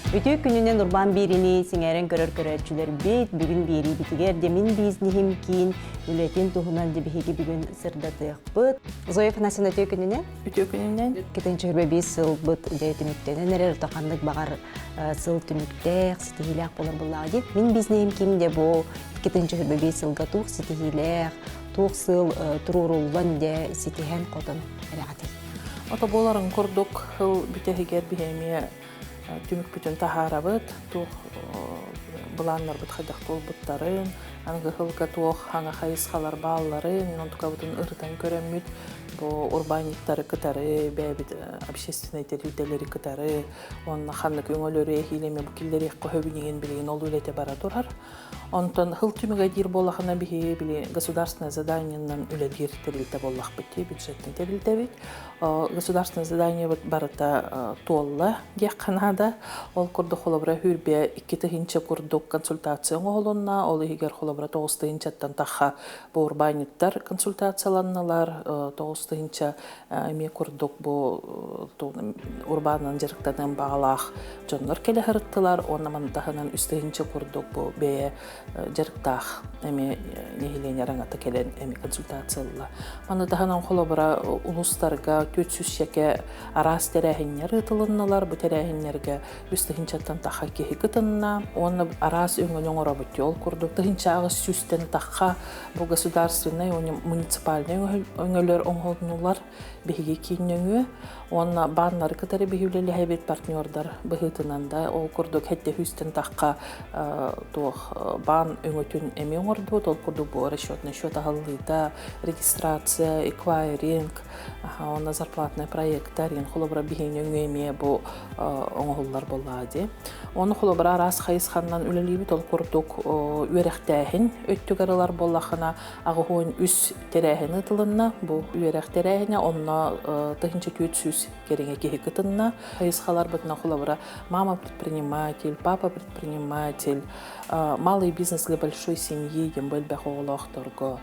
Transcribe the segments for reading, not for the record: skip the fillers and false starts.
Үтүө күнүнэн урбаан биэриини сэҥээрэн көрөр көрөөччүлэрбит, бүгүн биэриибитигэр дьэ мин бизнеһим киин үлэтин туһунан дьэ биһиги бүгүн сырдатыахпыт. Зоя Афанасьевна, үтүө күнүнэн. Үтүө күнүнэн. Кэтэнчи 25 сылбыт дьэ түмүктэнэн эрэр, ханнык баҕар сыл түмүктээх, ситиһиилээх буолар буоллаҕа дии. Мин бизнеһим киин дьэ бу 2025 сылга туох ситиһиилээх, туох сыл туруоруллан дьэ ситиһэн хотон эрэҕитий? Ото буоларын курдук сыл бүтэһигэр биһи эмиэ түмүкпүтүн таһаарабыт, туох былааннарбыт хайдах туолбуттарын, аныгы сылга туох хаҥа хайысхалар баалларын, онтукабытын ырытан көрөммүт, бу урбаанньыктары кытары, бэйэбит общественнай тэрилтэлэри кытары уонна ханнык өҥөлөрү эһиилэми бу киллэриэххэ сөбүн билигин ол үлэтэ бара турар. Онтон сыл түмүгэ диир буоллахына биһи били государственное заданиенан үлэлиир тэрилтэ буоллахпыт дии, бюджетный тэрилтэбит. Государственное задание барыта туолла диэххэ наада. Ол курдук холобура хүрбэ 2 тыһыынча курдук консультация оҥоһулунна, ол иһигэр холобура 9 тыһыынчаттан тахха бу урбаанньыттар консультацияланнылар, 9 тыһыынча эмиэ курдук бу урбаанынан дьарыктаныан баҕалаах дьоннор кэлэ сырыттылар уонна маны таһынан 3 тыһыынча курдук бу бэйэ дьарыктаах эмиэ нэһилиэнньэ араҥата кэлэн эмиэ консультация ылла. Маны таһынан холобура улуустарга 400 чэкэ араас тэрээһиннэр ыытылыннылар. Бу тэрээһиннэргэ 3 тыһыынчаттан таха киһи кытынна уонна араас өҥөнү оҥоробут. Ол курдук 1800-тэн тахха бу государственнай уонна муниципальнай өҥөлөр оҥоһулуннулар биһиги киин нөҥүө уонна бааннары кытары биһи үлэлэһэбит партнердар быһыытынан да ол курдук 700-тэн тахха туох баан өҥөтүн эмиэ оҥордубут. Ол курдук бу расчетный счет аһыллыыта, регистрация, эквайринг уонна зарплатный проекттар ин холобура биһиги өҥө эмиэ бу оҥоһуллар буоллаҕа дии. Ону холобура араас хайысханнан үлэлиибит. Ол курдук үөрэхтээһин өттүгэр ылар буоллахына 83 тэрээһин ыытылынна. Бу үөрэх тэрээһинэ онно 1400 кэриҥэ киһи кытынна. Хайысхаларбытынан холобура мама предприниматель, папа предприниматель, малый бизнес для большой семьи диэн бу элбэх оҕолоохторго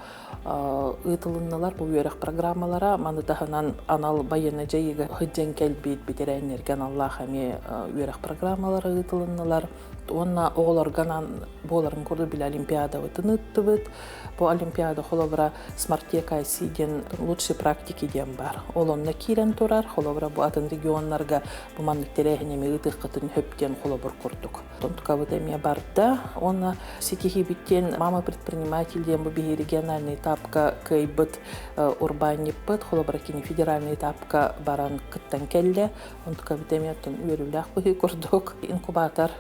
ыытылынналар бу үөрэх программалара. Маны таһынан анал байыаннай дьайыыга сылдьан кэлбит бэтэрээннэргэ аналлаах эмиэ үөрэх программалара ыытылыннылар. Уонна оҕолорго анаан буоларын курдук били олимпиадабытын ыыттыбыт. Бу олимпиада холобура Смартек IC диэн лучшие практики диэн бар. Ол онно киирэн турар. Холобура бу атын регионнарга бу маннык тэрээһин эмиэ ыытыаххытын сөп диэн холобур курдук. Тонтукабыт эмиэ барда. Уонна ситиһиибит диэн мама предприниматель диэн бу биһи региональный этапка кыайбыт урбаанньыппыт. Холобура кини федеральный этапка баран кыттан кэллэ. Онтукабыт эмиэ оттон үөрүүлээх быһыы курдук. Инкубатор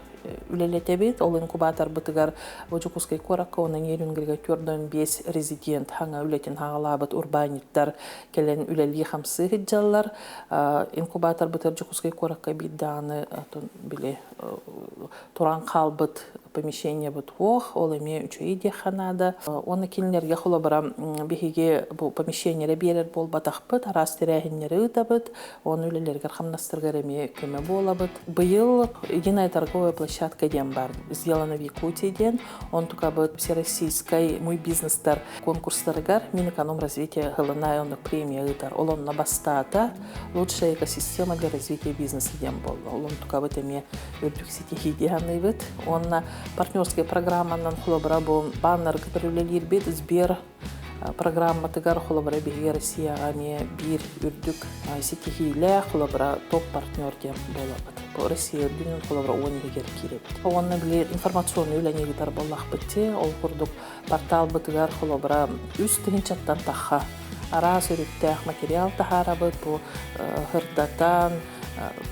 үлэлэтэбит. Ол инкубаторбытыгар Дьокуускай куоракка уонна Нерюнгрига 45 резидент хаҥа үлэтин хаҕалаабыт урбаанньыттар кэлэн үлэлии-хамсыы сылдьаллар. Инкубаторбытыгар Дьокуускай куоракка биир даҕаны били туран хаалбыт помещениебыт суох, ол эмиэ үчүгэй диэххэ наада. Уонна кинилэргэ холобура биһиги бу помещениелэри биэрэр буолбатахпыт, араас тэрээһиннэри ыытабыт, уонна үлэлэригэр хамнастарыгар эмиэ көмө буолабыт. Быйыл единая торговая площадка диэн бар, сделана в Якутии диэн, онтукабыт всероссийскай мой бизнестар конкурстарыгар Минэкономразвитие ылына оннук премия ыытар. Ол онно бастаата лучшая экосистема для развития бизнеса диэн буолла. Ол онтукабыт эмиэ үрдүк ситиһии диэханыыбыт. Уонна партнерскай программанан холобура бу бааннары кытары үлэлиирбит Сбер программатыгар холобура биһиги Россияҕа эмиэ биир үрдүк ситиһиилээх холобура топ-партнер диэн буолабыт. Бу Россия үрдүнэн холобура 10 иһигэр киирэбит. Уонна били информационный үлэни ыытар буоллахпыт дии. Ол курдук порталбытыгар холобура 3 тыһыынчаттан тахха араас өрүттээх материал таһаарабыт. Бу сырдатан,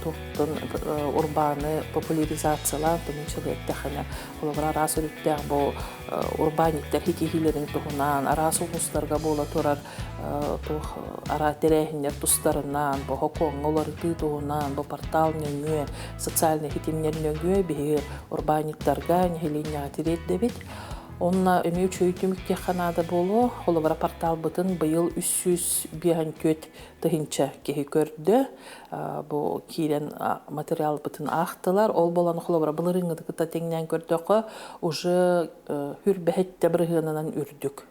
туохтун урбааны популяризациялаан тумун эттэхинэ холобура араас өрүттээх бу урбаанньыктар ситиһиилэрин туһунан араас улуустарга буола турар туох араас тэрээһиннэр тустарынан, бу хокуоҥҥа уларытыы туһунан, бу портал нөҥүө, социальнай ситимнэр нөҥүө биһиги урбаанньыктарга, нэһилиэнньэҕэ тириэрдэбит. Онно эмиэ үчүгэй түмүктиэххэ наада буолуо. Холобура порталбытын быйыл 354 тыһыынча киһи көрдө. Бу киирэн материалбытын аахтылар. Ол буолан холобура былырыыҥҥыты кытта тэҥнээн көрдөххө, уже 27 бырыһыанынан үрдүк.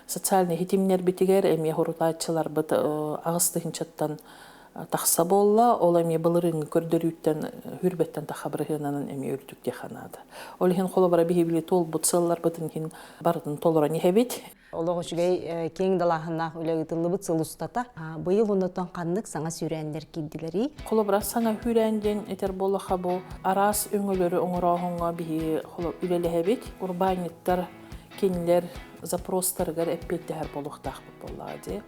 Социальный ситимнэрбитигэр эмиэ сурутааччыларбыт 8 тыһыынчаттан тахса буолла. Ол эмиэ былырыыҥҥы көрдөрүүттэн хүрбэттэн таха бырыһыананан эмиэ үрдүк диэххэ наада. Ол иһин холобура биһибили туолбут сылларбытын иһин барытын толорон иһэбит. Олох үчүгэй киэҥ далааһыннаах үлэ ыытыллыбыт сыл устата. Быйыл оннотон ханнык саҥа сүүрээннэр киирдилэрий? Холобура саҥа сүүрээн диэн этэр буоллахха бу араас өҥөлөрү оҥорооһуҥҥа биһи үлэлэһэбит. Урбаанньыттар кинилэр запростарыгар эппиэттэһэр буолуохтаахпыт буоллаҕа дии.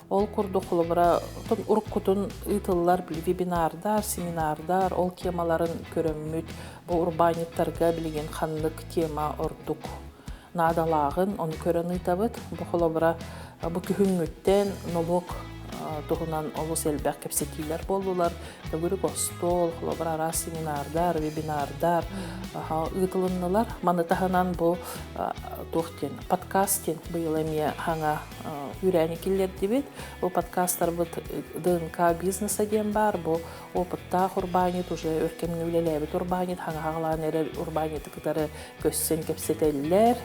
Ол курдук холобура уруккутун ыытыллар вебинардар, семинардар ол темаларын көрөммүт бу урбаанньыттарга билигин ханнык тема ордук наадалааҕын ону көрөн ыытабыт. Бу холобура бу күһүҥҥүттэн нолуок туһунан олус элбэх кэпсэтиилэр буоллулар. Төгүрүк остуол, холобура араас семинардар, вебинардар ыытылыннылар. Маны таһынан бу туох диэн подкаст диэн быйыл эмиэ хаҥа үүрээни киллэрдибит. Бу подкастарбыт ДНК бизнеса диэн баар. Бу опыттаах урбаанньыт, уже өр кэмҥэ үлэлээбит урбаанньыт, хаҥа хаҕалаан эрэр урбаанньыты кытары көссөн кэпсэтэллэр.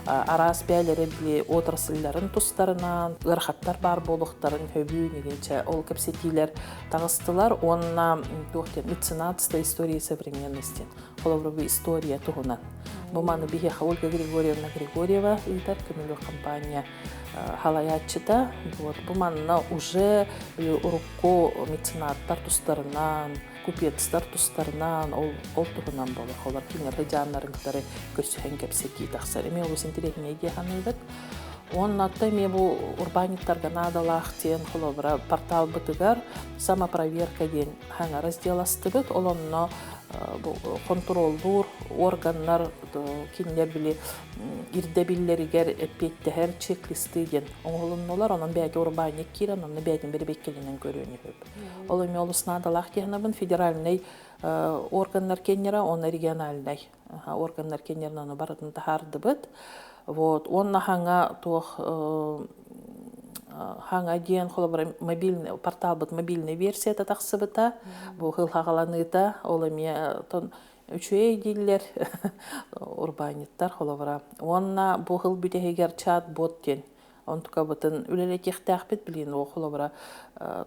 Араас бээлэри били отрасльларын тустарынан, ыарахаттар баар буолуохтарын хөбүү нигинчэ ол кэпсэтиилэр таҕыстылар уонна туох диэн меценатство истории современности холобура бу история туһунан. Бу маны биһиэхэ Ольга Григорьевна Григорьева ыытар көмөлүөх компания халайааччыта. Вот бу манна уже урукку меценаттар тустарынан, купецтар тустарынан ол ол туһунан буолар. Олор кинилэр дьааннарын кытары көрсүһэн кэпсэтии тахсар. Эмиэ олус интэриэһинэй дии саныыбыт. Уонна эмиэ бу урбаанньыктарга наадалаах диэн холобура порталбытыгар самопроверка диэн хаҥа разделастыбыт. Ол онно хонтуруоллуур органнар кинилэр били ирдэбиллэригэр эппиэттэһэр чек-листы диэн оҥоһулуннулар. Онон бэйэтэ урбаанньык киирэн, онно бэйэтин бэрэбиэркэлэнэн көрүөн үһү. Ол эмиэ олус наадалаах диэхинабын федеральнай органнар кеннера, уонна региональнай органнар кеннерин ону барытын таһаардыбыт. Вот. Уонна хаҥа туох хаҥа диэн холобура мобильный порталбыт мобильный версията тахсыбыта. Бу хылхаҕаланыыта ол эмиэ үчүгэй дииллэр урбаанньыттар холобура. Уонна бу хыл бүтэһигэр чат-бот диэн онтукабытын үлэлэтиэхтээхпит билин ол холобура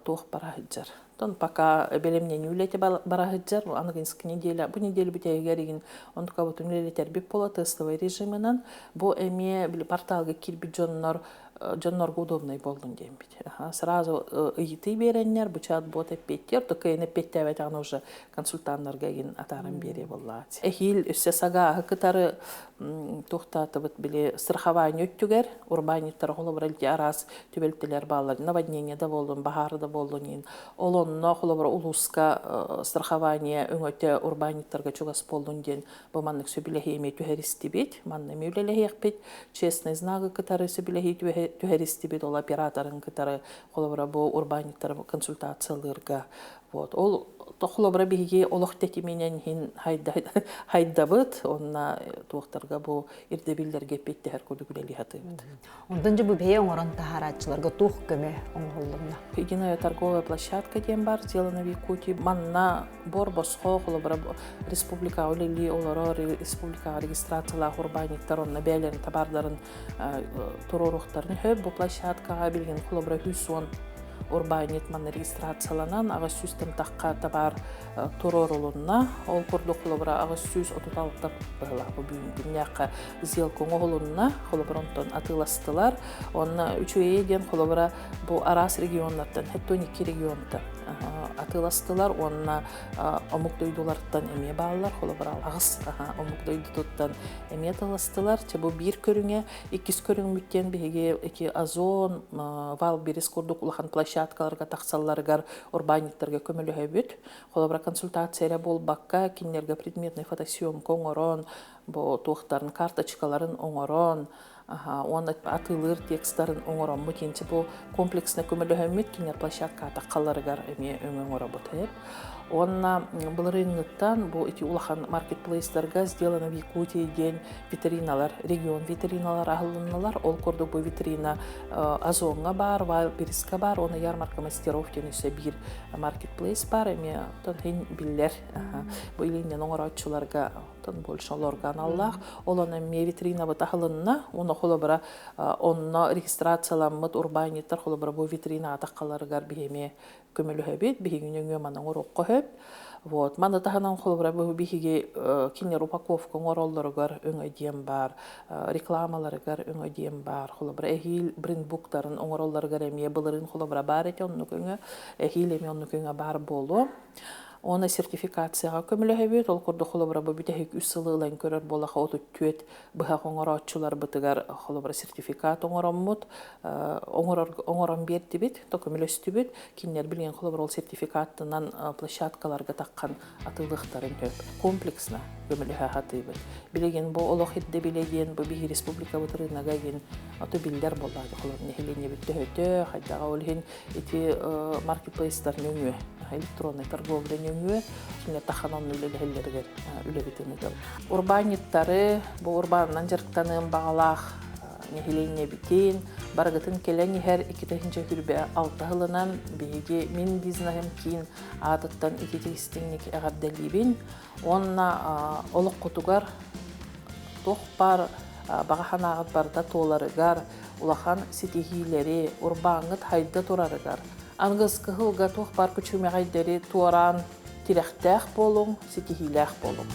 туох бара сылдьар. Тон пока бэлэмнэнии үлэтэ бара сылдьар аныгынскы неделя бу неделя бүтэһигэр игин онтукабытын үлэлэтэрбит буола тестовый режимынан бу эмиэ били порталга киирбит дьоннор дьоннорго удобнай буоллун диэммит. Сразу ыйытыы биэрэннэр бу чат-бот эппиэттиэр, то кыайан эппиэттээбэтэҕинэ уже консультаннарга игин атааран биэриэ буоллаҕа. Эһиил өссө сагааһы кытары туохтаатыбыт били страхование өттүгэр урбаанньыттар холобура илдьи араас түбэлтэлэр бааллар наводнение да буоллун баһаар да буоллун иин ол онно холобура улууска страхование өҥөтө урбаанньыттарга чугас буоллун диэн бу маннык сөбүлэһии эмиэ түһэристибит манна эмиэ үлэлэһиэхпит честный знагы кытары сөбүлэһии түһэристибит ол операторын кытары холобура бу урбаанньыттары консультациялыырга вот ол холобура биһиги олох тэтиминэн иһин хайдабыт онна туохтарга бу ирдэбиллэргэ эппиэттэһэр курдук үлэлии сатыыбыт. Онтон дьэ бу бэйэ оҥорон таһаарааччыларга туох көмө оҥоһуллунна? Единая торговая площадка диэн бар, сделана в Якутии. Манна бор босхо холобура республикаҕа үлэлии олорор, республикаҕа регистрациялаах урбаанньыктар онно бэйэлэрин табаардарын туруоруохтарын сөп. Бу площадкаҕа билигин холобура 110 урбаанньыт манна регистрацияланан 800 тахха табаар туруорулунна. Ол курдук холобура 836 быһылаах бу бүгүн күннээххэ сделка оҥоһулунна. Холобура онтон атыыластылар. Онно үчүгэйэ диэн холобура бу араас регионнартан, 72 регионтан атыыластылар уонна омук дойдулартан эмиэ бааллар. Холобура аҕыс омук дойдутуттан эмиэ атыыластылар. Чэ бу биир көрүҥэ. Иккис көрүҥмүттэн биһиги ити Озон, Валберис курдук улахан площадкаларга тахсалларыгар урбаанньыттарга көмөлөһөбүт. Холобура консультация эрэ буолбакка, кинилэргэ предметный фотосъемка оҥорон, бу туохтарын карточкаларын оҥорон, уонна атыылыыр текстарын оҥороммут инчи бу комплексно көмөлөһөммүт кинилэр площадка атаххаларыгар эмиэ өҥө оҥоробут. Уонна былырыыҥҥыттан бу ити улахан маркетплейстарга сделано в Якутии диэн витриналар, регион витриналар аһыллыннылар. Ол курдук бу витрина Озоҥҥа баар, Вайлдберриска баар, уонна ярмарка мастеров диэн өссө биир маркетплейс баар, эмиэ оттон иһин биллэр. Бу илииннэн оҥорооччуларга тон больше олорго аналлаах. Ол онон эмиэ витринабыт аһылынна. Уонна холобура онно регистрацияламмыт урбаанньыттар холобура бу витрина атаххаларыгар биһи эмиэ көмөлөһөбүт, биһиги нөҥүө манан оҥоруохха сөп. Вот. Маны таһынан холобура бу биһиги кинилэр упаковка оҥороллоругар өҥө диэн баар, рекламаларыгар өҥө диэн баар. Холобура эһиил брендбуктарын оҥороллоругар эмиэ былырыын холобура баар этэ оннук өҥө, эһиил эмиэ оннук өҥө баар буолуо. Уонна сертификацияҕа көмөлөһөбүт. Ол курдук холобура бу бүтэһик үс сылы ылан көрөр буоллахха 34 быһах оҥорооччуларбытыгар холобура сертификат оҥороммут, оҥорон биэрдибит, то көмөлөстүбүт. Кинилэр билигин холобура ол сертификаттынан площадкаларга таххан атыылыахтарын сөп. Комплексно көмөлөһө сатыыбыт. Билигин бу олох ирдэбилэ диэн бу биһи республикабыт рынога диэн ото биллэр буоллаҕа холобур нэһилиэнньэбит төһөтө, хайдаҕа ол иһин ити маркетплейстар нөҥүө, электроннай торговля нөҥүө кинилэр тахан онно үлэлэһэллэригэр үлэбитин ыытабыт. Урбаанньыттары бу урбаанынан дьарыктаныан баҕалаах нэһилиэнньэбитин барыгытын кэлэн иһэр 2026 сылынан биһиги Мин бизнеһим киин аатыттан ититик истиҥник эҕэрдэлиибин уонна олоххутугар туох баар баҕа санааҕыт барыта туоларыгар, улахан ситиһиилэри, урбааҥҥыт хайда турарыгар, аныгыскы сылга туох баар күчүмэҕэйдэри туораан тирэхтээх буолуҥ, ситиһиилээх буолуҥ.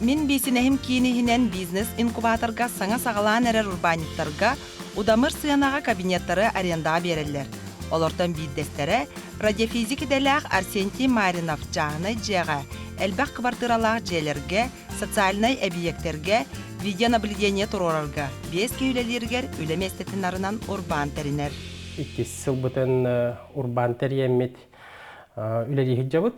Мин биисинэһим киин иһинэн бизнес-инкубаторга саҥа саҕалаан эрэр урбаанньыттарга удамыр сыанаҕа кабинеттары арендаҕа биэрэллэр. Олортон биирдэстэрэ радиофизик идэлээх Арсентий Маринов чааһынай дьиэҕэ, элбэх кыбартыыралаах дьиэлэргэ, социальнай эбийиэктэргэ видеонаблюдение туруорарга, биэс киһи үлэлииригэр үлэ миэстэтин арынан урбаан тэринэр. Иккис сылбытын урбаан тэрийэммит үлэлии сылдьабыт.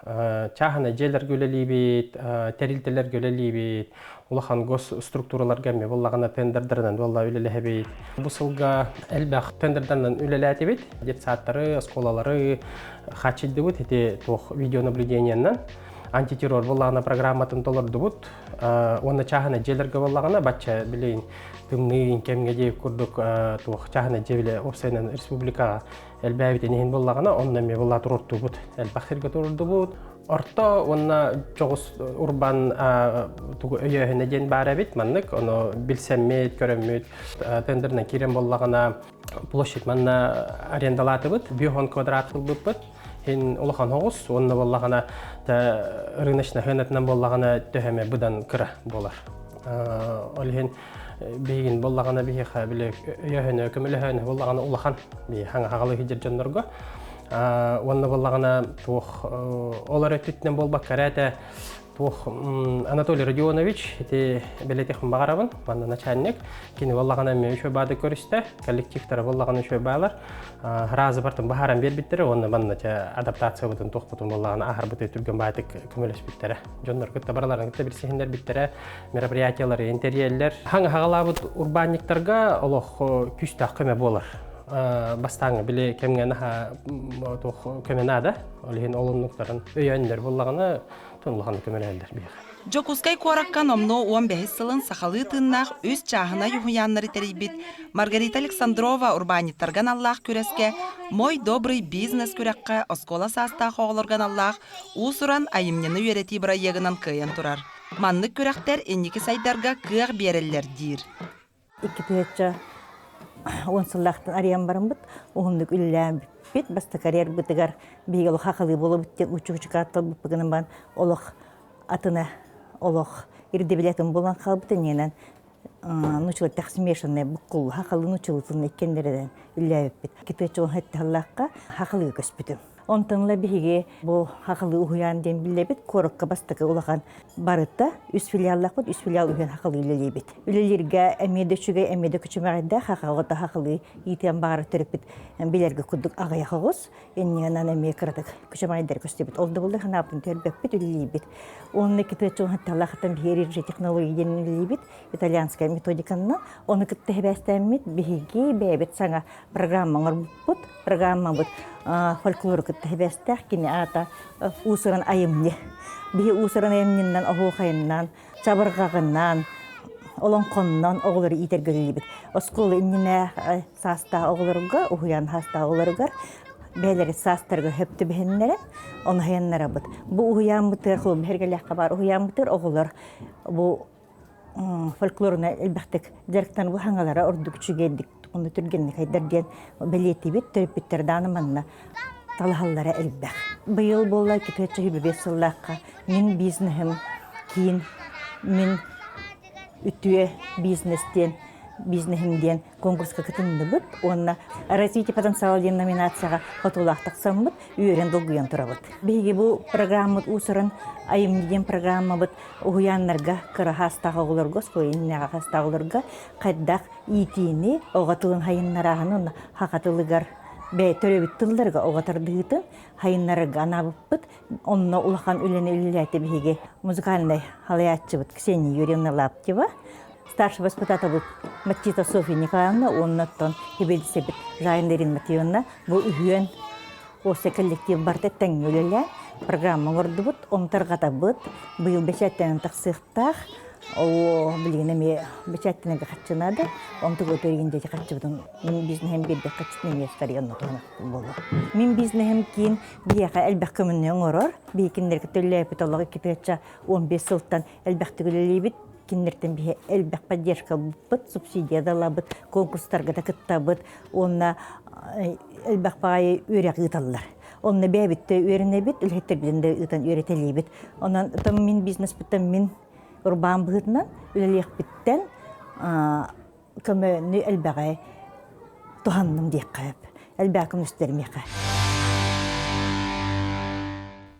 Чааһынай дьиэлэргэ үлэлиибит, тэрилтэлэргэ үлэлиибит, улахан госструктураларга эмиэ буоллаҕына тендердарынан буолла үлэлэһэбит. Бу сылга элбэх тендердарынан үлэлээтибит. Детсадтары, оскуолалары хааччыйдыбыт ити туох видеонаблюдениеннан. Антитеррор буоллаҕына программатын толордубут. Уонна чааһынай дьиэлэргэ буоллаҕына бачча билигин тымныы кэмҥэ диэки курдук туох чааһынай дьиэ билэ уопсайынан республикаҕа элбээбитин иһин буллаҕына, онно эмиэ булла туруортуубут. Элбэх сиргэ туруордубут. Орто уонна чоҕус урбан тугу өйөөһүнэ диэн баар эбит. Маннык ону билсэммит, көрөммүт, тендеринэн киирэн буллаҕына площадь манна арендалаатыбыт. 5 квадрат ылбыппыт. Хин улахан оҕус уонна буоллаҕына рыночный хыанатынан буоллаҕына төһөмө быдан кыра буолар. Ол иһин биһигин буоллаҕына биһиэхэ били өйөһөнө көмөлөһөнө буоллаҕына улахан би хаҥа хаҕалы дьоннорго уонна буоллаҕына туох ол эрэ өттүттэн буолбакка эрэ туох Анатолий Родионович ити бэлэтих баҕарабын манна начальник кини буоллаҕына эмиэ үчүгэй баады көрүстэ коллективтара буоллаҕына үчүгэй баалар разы бартын баһааран биэрбиттэрэ уонна манна адаптациябытын туохпутун буоллаҕына аһарбыты түргэн баайтык көмөлөспүттэрэ дьоннор кытта бараларын кытта билсиһиннэрбиттэрэ мероприятиялары интэриэллэр. Хаҥ хаҕалаабыт урбаанньыктарга олох күүстээх көмө буолар. Бастааҥы били кэмҥэ наһаа туох көмө наада. Ол иһин ол оннуктарын өйөөннөр буллаҕына улахан көмөлөһөллөр биһиэхэ. Дьокуускай куоракка номнуо 15 сылын сахалыы тыыннаах үс чааһынай уһуйааннары тэрийбит Маргарита Александрова урбаанньыттарга аналлаах күрэскэ «Мой добрый бизнес» күрэххэ оскуола саастаах оҕолорго аналлаах уус-уран айымньыны үөрэтии бырайыагынан кыайан турар. Маннык күрэхтэр инники сайдарга кыах биэрэллэр диир. 2010 сыллаахтан арыйан бараммыт, уһуннук үлэлээбиппит. Бастакы карьербытыгар биһиги олох хахалыы буолабыт диэн учук-учук аатталбыппыт гынан баран олох атына олох ирдэбилэ атын буолан хаалбыт иннинэн нучулаттах смешанная буккул хахалы нучулутун иккеннеринэн үлэлээбиппит. 2017 сыллаахха хахалыы көспүтүм. Онтон ыла биһиги бу Хахалы уһуйаан диэн биллэбит. Куоракка бастакы улахан барыта үс филиаллаахпыт, үс филиал үһүөн хахалы үлэлиибит. Үлэлииргэ эмиэ да үчүгэй, эмиэ да күчүмэҕэйдээх хахаҕа хахалы иитиэн баҕарар төрөппүт билэргэ курдук аҕыйах оҕус. Иннинэн эмиэ кыратык күчүмэҕэйдэр көстүбүт. Ол да буоллар ханаабытын төрбөппүт, үлэлиибит. Уонна кытыаччылаахтан биһиги технология диэн үлэлиибит. Итальянская методиканна. Ону кытта хэбээстээммит биһиги бэйэбит саҥа программа оҥорбуппут. Программабыт фольклору кытта сибээстээх кини аата уус-уран айымньы. Биһи уус-уран айымньыннан оһуохайынан, чабырҕаҕынан, олоҥхоннон оҕолору иитэргэ үлэлиибит. Оскуола иннинэ саастаах оҕолорго, уһуйаан саастаах оҕолоругар. бэйэлэри саастарга хөп түбэһиннэрэн ону хайаннарабыт. Бу уһуйааммытыгар холобур Бэргэлээххэ баар уһуйааммытыгар оҕолор бу фольклорунай элбэхтик дьарыктанар бу хаҥалара ордук үчүгэйдик уонна түргэнник айдар диэн бэлиэтиибит төрөппүттэр даҕаны манна талаһаллара элбэх. Быйыл буолла 2025 сыллаахха мин бизнеһим киин мин үтүө бизнес диэн бизнеһим диэн конкурска кытынныбыт уонна «Развитие потенциала» диэн номинацияҕа хотуулаах тахсаммыт үөрэн долгуйан турабыт. Биһиги бу программабыт уусуран айымньы диэн программабыт уһуйааннарга кыра хаастаах оҕолорго, оскуола иннинээҕи хаастаах оҕолорго хайдах иитиини, оҕо тылын хайыннарааһын уонна саха тылыгар бэйэ төрөөбүт тылларга оҕо тардыһыытын хайыннарарга анаабыппыт. Онно улахан үлэни үлэлээтэ биһиги музыкальнай халайааччыбыт Ксения Юрьевна Лаптева, старший воспитателбыт Матита Софья Николаевна уонна оттон хибилисэбит Жайна Ирина Матвеевна бу үһүөн уопсай коллектив барыта тэҥҥэ үлэлээн программа оҥордубут, ону тарҕатабыт. Быйыл бэчээттэнэн тахсыахтаах. Оо, билигин эмиэ бэчээттэнэргэ харчы наада. Онтук өтөрүгүн диэки харчыбытын мин бизнеһим биэрбит харчытын эмиэ старыйан буолуо. Мин бизнеһим киин биһиэхэ элбэх көмөнү оҥорор. Биһи кинилэргэ төллөөпүт олох 2015 сылтан элбэхтик үлэлиибит. Кинилэртэн биһи элбэх поддержка ылбыппыт, субсидия да ылабыт, конкурстарга да кыттабыт уонна элбэх баҕайы үөрэх ыыталлар. Онно бэйэбит да үөрэнэбит, үлэһиттэрбитин да ыытан үөрэтэлиибит. Онон мин бизнеспиттэн мин урбаан быһыытынан үлэлиэхпиттэн көмөнү элбэҕи туһанным диэххэ сөп. Элбэҕи көмүстэр миэхэ.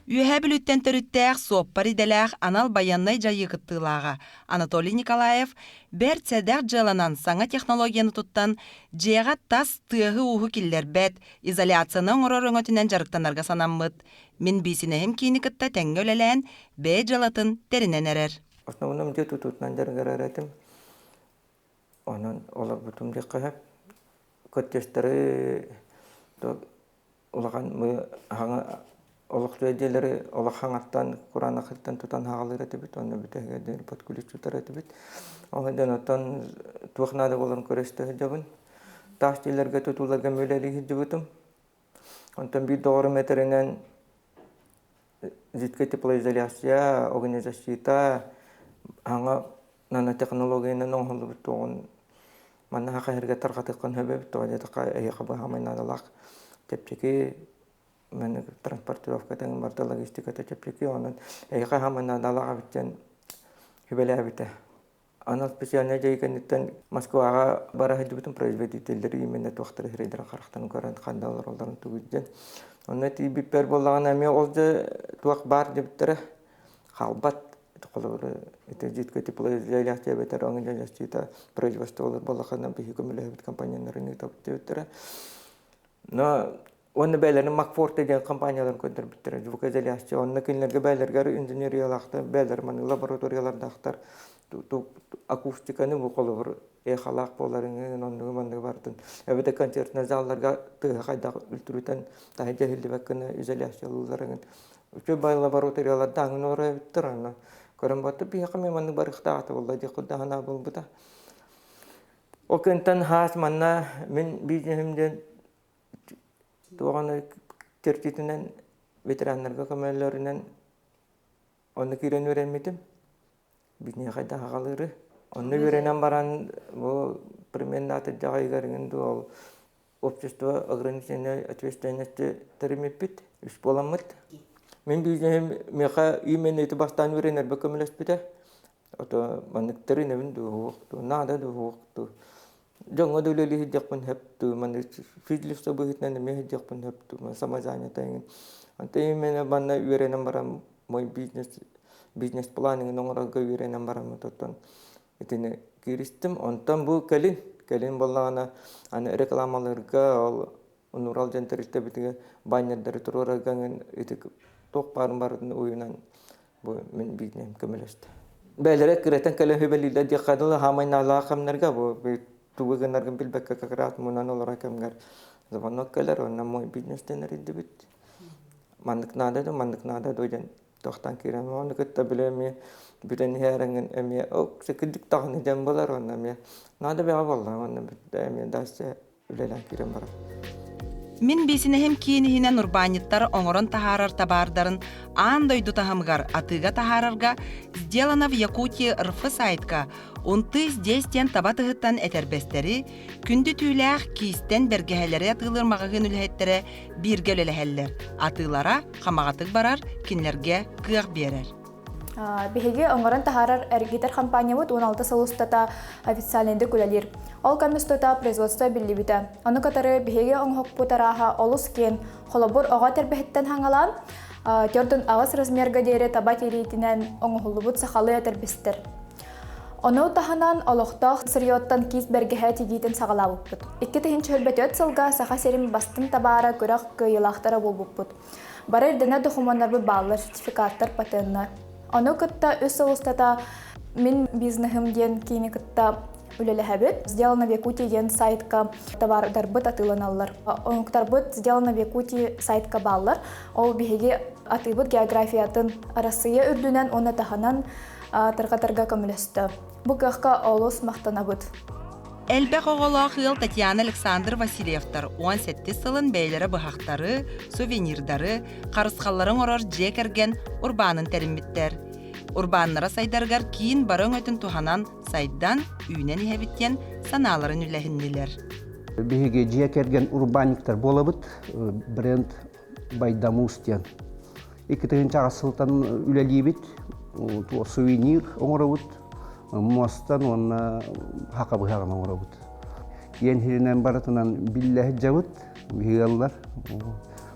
Үөһээ Бүлүүттэн төрүттээх суоппар идэлээх анал байыаннай дьайыы кыттыылааҕа Анатолий Николаев бэрт сэдэх дьыаланан саҥа технологияны туттан дьиэҕэ тас тыаһы-ууһу киллэрбэт, изоляцияны оҥорор өҥөтүнэн дьарыктанарга санаммыт. Мин биисинэһим киини кытта тэҥҥэ үлэлээн, бэйэ дьыалатын тэринэн эрэр. Основном дьиэ тутуутунан дьарыгырар этим. Онон олорбутум диэххэ сөп. Коттеджтары улахан хаҥа олохтуой дьиэлэри олох хаҥаттан кураанахыттан тутан хаалар этибит уонна бүтэһигэр диэри под ключ тутар этибит. Ол иһин оттон туох наада буоларын көрө истэ сылдьабын. Таас дьиэлэргэ тутууларга үлэлии сылдьыбытым. Онтон биир доҕорум этэринэн жидкая теплоизоляция, огнезащита хаҥа нанотехнологиянан оҥоһуллубут туоҕун манна хаһырга тарҕатыаххын сөп эбит тоҕо диэтэххэ эһиэхэ быһаамай наадалаах чэпчэки маннык транспортировкатын барыта логистиката чэпчэки онон эһиэхэ хаамай наадалаах эбит диэн сүбэлээбитэ. Анал специальнай дьайыы кэнниттэн Москваҕа бара сылдьыбытым производителлэри именно туохтары сирэйдэрин харахтарын көрөн ханна олороллорун тугуй диэн. Онно тиийбиппэр буоллаҕына эмиэ ол дьэ туох баар диэбиттэрэ хаалбат холобура ити жидкое теплоизоляция эбэтэр оҥо производстволар буоллахына биһиги көмөлөһөбүт компанияларын ыытабыт диэбиттэрэ. Но уонна бэйэлэрин Макфорте диэн компанияларын көрдөрбүттэрэ звукоизоляция. Онно кинилэргэ бэйэлэригэр инженериялаахтар, бэйэлэр маннык лабораториялардаахтар акустиканы бу холобур эхалаах буоларыҥын оннугу манныгы барытын эбэтэр концертнай залларга тыаһы хайдах үлтүрүтэн таһырдьа иһиллибэт гына изоляциялыылларыҥын үчүгэй бай лабораторияларда аҥын олорор эбиттэр онно көрөн батта биһиэхэ эмиэ маннык барыахтаах буолла диэх курдук санаа буолбута ол кэнниттэн хаас манна мин бизнеһим диэн туох чэрчитинэн ветераннарга көмөлөрүнэн онно киирэн үөрэммитим Биһиэхэ да аҕалыыры. Онно үөрэнэн баран бу примерно атырдьах ыйыгар иҥин дуу ол общество ограниченной ответственности тэриммиппит, үс буоламмыт. Мин бизнеһим миэхэ именно ити бастаан үөрэнэрбэ көмөлөспүтэ. Ото маннык тэринэбин дуу, уһуох дуу, наада дуу, уһуох дуу. Дьоҥҥо да үлэлии сылдьыахпын сөп дуу, маннык физлицо быһыытынан эмиэ сылдьыахпын сөп дуу, самозанятый иҥин. Онтон именно манна үөрэнэн баран мой бизнес бизнес-план иҥин оҥорорго үөрэнэн бараммыт оттон итини кииристим. Онтон бу кэлин, кэлин буоллаҕына аны рекламалыырга ол Нурал дьон тэрилтэбитигэр баннердары туруорарга иҥин ити туох баарын барытын уйунан бу мин бизнеһим көмөлөстө. Бэйэлэрэ кыраттан кэлэн сүбэлииллэр диэххэ дылы хаамай наалаах кэмнэргэ бу тугу гынаргын билбэккэ как раз мунан олорор кэмҥэр звонок кэлэр онно мой бизнестен эрийдибит. Маннык наада дуу, маннык наада дуу диэн тохтон киирэн ону кытта били эмиэ бүтэн иһээрэҥҥин эмиэ ол кырдьык даҕаны диэн буолар уонна эмиэ наада бэҕэ буолла уонна бүттэ эмиэ дальше үлэлээн киирэн барар. Мин биисинэһим киин иһинэн урбаанньыттар оҥорон таһаарар табаардарын аан дойду таһымыгар атыыга таһаарарга «Сделано в Якутии» РФ сайтка «Унты здесь» диэн таба тыһыттан этэрбэстэри, күндү түүлээх киистэн бэргэһэлэри атыылыыр маҕаһыын үлэһиттэрэ бииргэ үлэлэһэллэр. Атыылара хамаҕатык барар, кинилэргэ кыах биэрэр. Биһиги оҥорон таһаарар эргитэр компаниябыт 16 сыл устата официальныйдык үлэлиир. Ол кэм устата производство биллибитэ. Ону кытары биһиги оҥоһукпут арааһа олус киэн. Холобур, оҕо тэрбэһиттэн хаҥалаан, 4-8 размерга диэри таба тириитинэн оҥоһуллубут сахалыы этэрбэстэр. Ону таһынан олохтоох сырьеттан киис бэргэһэ тигиитин саҕалаабыппыт. 2024 сылга Саха сирин бастыҥ табаара күрэх кыайыылаахтара буолбуппут. Бары ирдэнэр докумуоннарбыт бааллар, сертификаттар, патеннар. Ону кытта үс сыл устата Мин бизнеһым диэн киини кытта үлэлэһэбит. Сделано в Якутии диэн сайтка товардарбыт атыыланаллар. Оҥоктарбыт Сделано в Якутии сайтка бааллар. Ол биһиги атыыбыт географиятын Арассыыйа үрдүнэн уонна таһынан тарҕатарга көмөлөстө. Бу кыахка олус махтанабыт. Элбэх оҕолоох ыал Татьяна Александр Васильевтар 17 сылын бэйэлэрэ быһахтары, сувенирдары, харысхаллары оҥорор дьиэ кэргэн урбаанын тэриммиттэр. Урбааннара сайдарыгар киин бары өҥөтүн туһанан сайдан, үүнэн иһэбит диэн санааларын үллэһиннилэр. Биһиги дьиэ кэргэн урбаанньыктар буолабыт. Бренд Байдамус диэн. 2000 сылтан үлэлиибит. Сувенир оҥоробут. Муостан уонна хака быһаҕын оҥоробут. Иэн иһинэн барытынан биллэ сылдьабыт. Биһиги ыаллар.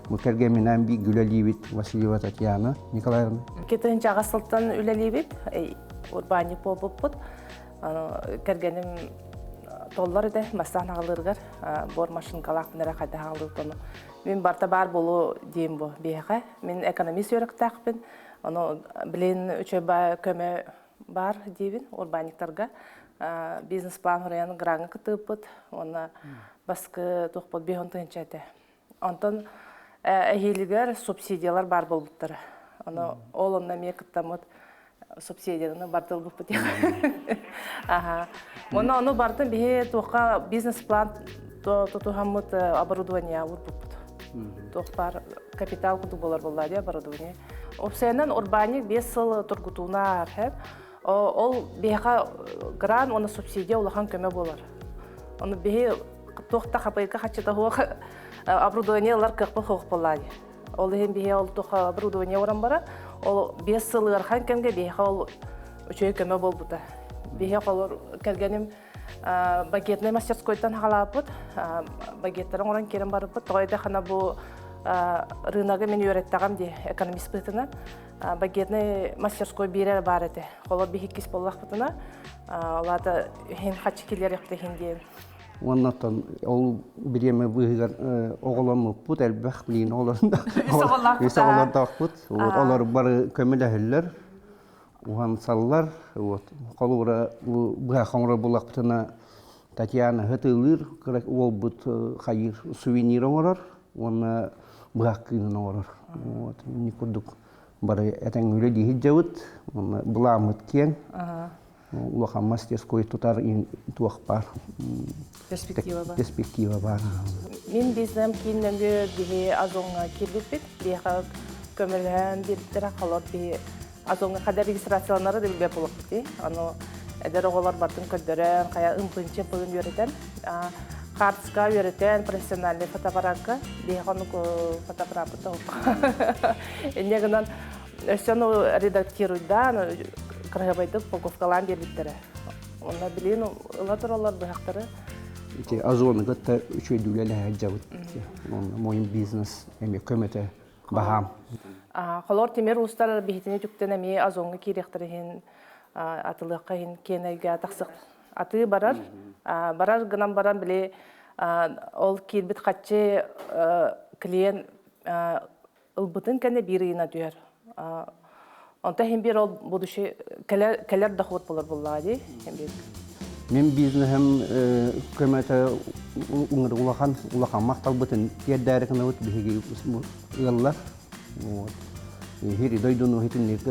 Бу кэргэмминээн бииргэ үлэлиибит Васильева Татьяна Николаевна. 2008 сылтан үлэлиибит. Урбаанньык буолбуппут. Кэргэним толлор этэ бастаан аҕалыырыгар бор машинкалаахпын эрэ хайдах аҕалыыр Мин барта баар буолуо диэм бу биһиэхэ. Мин экономист үөрэхтээхпин. Ону билин үчүгэй көмө баар диибин урбаанньыктарга. Бизнес-план хуруйан граҥҥа кыттыыппыт уонна баскы туохпут 5 тыһыынча этэ. Онтон эһиилигэр субсидиялар баар буолбуттара. Ону ол онно эмиэ кыттаммыт субсидияны барда ылбыппыт. Аха. Уонна ону бартын биһи туохха бизнес-план тутуһаммыт оборудование урбуппут. Туох баар капитал курдук болар буолла дии оборудование. Опсайынан урбаанньык 5 сыл тургутууна аарһэп. Ол биһиэхэ грант уонна субсидия улахан көмө буолар. Ону биһи туох да хапайка хаччыта суох оборудование ылар кыахпыт суох буолла дии. Ол иһин биһи ол туха оборудование орон бара, ол 5 сыл ыарахан кэмгэ биһиэхэ ол үчүгэй көмө буолбута. Биһи холор кэргэним багетнай мастерскойтан хаалааппыт, багеттары оҥорон киирэн барбыт. Тоҕо хана бу рыногы мин үөрэттэҕим дии экономист быһыытынан. Багетнай мастерской биирэ баар этэ. Холор биһи иккис буоллахпытына, олата иһин хаччы киллэриэхпит иһин диэн. Уонна оттон ол бириэмэ быыһыгар оҕоломмуппут элбэх билигин оҕолор үс оҕолордоохпут. Олор бары көмөлөһөллөр, уһансаллар. Вот холобура быһах оҥорор буоллахпытына Татьяна ытыылыыр кыра уолбут хайыыр сувенир оҥорор уонна быһах кыынын оҥорор. Вот инник курдук бары этэҥ үлэлии сылдьабыт. Уонна былааммыт киэҥ. Улахан мастерской тутар туох баар перспектива бар. Перспектива бар. Мин бизнем кииннәнгө биһи Озоҥҥа киирбиппит. Биһиэхэ көмөлөһөн биэрбиттэрэ холор биһи Озоҥҥа хада регистрацияланары да билбэт буолуохпут. Аны эдэр оҕолор бартын көрдөрөн, хайа ымпын-чымпыгын үөрэтэн, хаартыска үөрэтэн, профессиональный фотоаппаратка, биһиэхэ оннук фотоаппараппыт да Инньэ гынан өссө ону редактируйдаан, кыраһыабайдык упаковкалаан биэрбиттэрэ. Онно билигин ыла тураллар быһахтары. Ити Озону кытта үчүгэйдик үлэлэһэ сылдьабыт. Мой бизнес эмиэ көмөтө баһаам. Холор тимир уустар биһитини түктэн эмиэ Озоҥҥа киириэхтэр иһин атылыахха иһин киэнэйгэ тахсык атыы барар. Барар гынан баран били ол киирбит хаччы клиент ылбытын кэннэ биир ыйына түһэр. Онто иһин биир ол будущий кэлэр, кэлэр доход болар буллаҕа дии. Мин бизнеһим көмөтө уҥыр улахан улахан махталбытын тиэрдээри гынабыт биһиги ыаллар. Вот. Иһири дойдуну итинник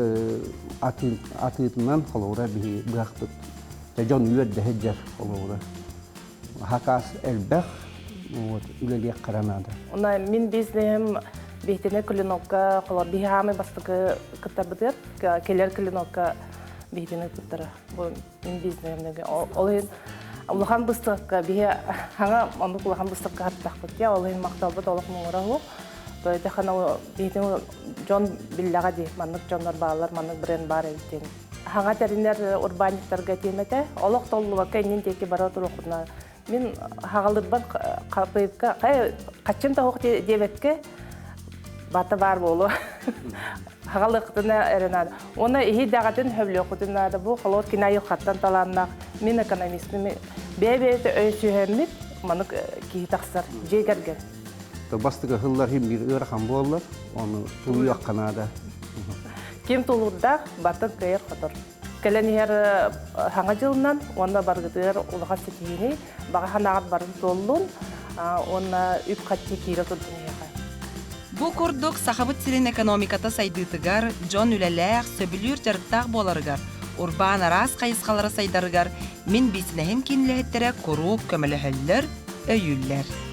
атыытынан холобура биһиги быһахпыт. Дьон үөрдэ сылдьар холобура. Хакас элбэх. Вот. үлэлиэххэ наада. Онно мин бизнеһим биһитине клинокка холор биһи хаамай бастакы кыттарбытыгар келер клинокка биһитине кыттара. Бу мин бизнеһим ол иһин улахан быстакка биһи хаңа оннук улахан быстакка хаттахпыт я ол иһин махталбыт олох муҥура хук. Тойда хана биһитин дьон биллэҕэ ди маннык дьоннор бааллар маннык бренд бар эбит Хаҥа тэринэр урбаанньыттарга тиэмэтэ олох толлубакка иннин диэки бара туруоххутуна мин хаҕалырбар хапыйыкка хаччым тоһуох диэбэккэ бата баар буолуо хаҕалыаххытына эрэ наада уонна иһи даҕатын хөблүөххүтүн наада бу холуот кини айылҕаттан талааннаах мин экономистым бэйэ-бэйэтэ өйсүһэммит маннык киһи тахсар дьиэ кэргэн Бастыгы хыллар хим бир ыарахан буоллар, оны тулуйуохха наада. Ким тулуурдаах бартын кыайар хотор. Кэлэн иһэр хаҥа дьылынан уонна баргытыгар улахан ситиһиини баҕа санааҕыт барын туоллун уонна үп-харчы киирэ турдун эһиэхэ. Бу курдук Сахабыт сирин экономиката сайдыытыгар, дьон үлэлээх, сөбүлүүр дьарыктаах буоларыгар, урбаан араас хайысхалара сайдарыгар мин биисинэһим киин үлэһиттэрэ куруук көмөлөһөллөр, өйүүллэр.